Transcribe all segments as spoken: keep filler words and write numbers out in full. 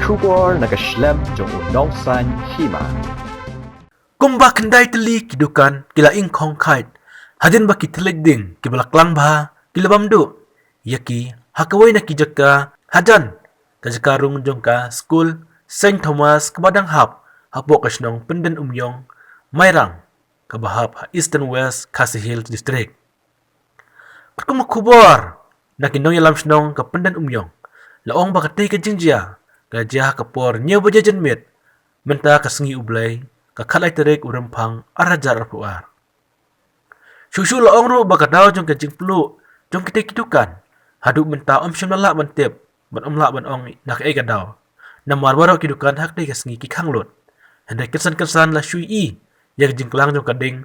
Khubor na ka shlem jong u Nongsaiñ Hima. Kumba khyndai tylli ki dukan ki la ingkhong khait hadien ba ki thylliej ding kiba la klang bha ki la bam duh ïa ki ha kawei na ki jaka hajan ka jaka rung jong ka skul Saint Thomas kaba dang hap hapoh ka shnong Pyndengumïong Mairang kaba hap ha Eastern West Khasi Hills District. Katkum ka khubor na ki nongïalam shnong ka Pyndengumïong la ong ba katei ka jingjia ka la jia ha ka por hynñiew baje janmiet mynta ka sngi U Blei ka khatlai tarik u Rymphang ar hajar arphew ar. Shuh shuh la ong ruh ba ka daw jong ka jingpluh jong kitei ki dukan haduh mynta ym shym la lah ban tip bad ym lah ban ong na kaei ka daw. Namar baroh ki dukan ha katei ka sngi ki khang lut. Hynrei kynsan kynsan la shu ïohi ïa ka jingklang jong ka ding.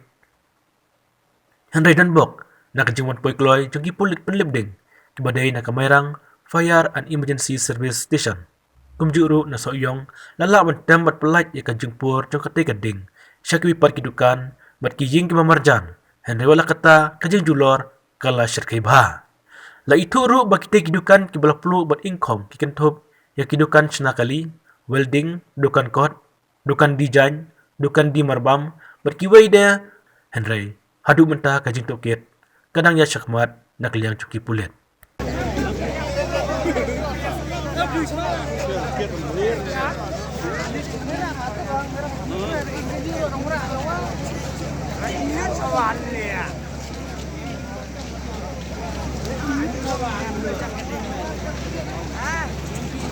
Hynrei don bok na ka jingwan poi kloi jong ki pulit pynlip ding kiba dei na ka Mairang Fire and Emergency Service Station. Kumjuh ruh na Sohiong la lah ban tem bad pyllait ïa ka jingpur jong katei ka ding sha kiwei pat ki dukan bad ki ïing kiba marjan. Hynrei wat la katta ka jingjulor ka la shyrkhei bha. La ithuh ruh ba kitei ki dukan kiba la pluh bad ingkhong ki kynthup ïa ki dukan shna kali, welding, dukan kot, dukan design, dukan die marbam bad kiwei de. Hynrei haduh mynta ka jingtohkit ka dang ïaid shakhmat na ka liang jong ki pulit.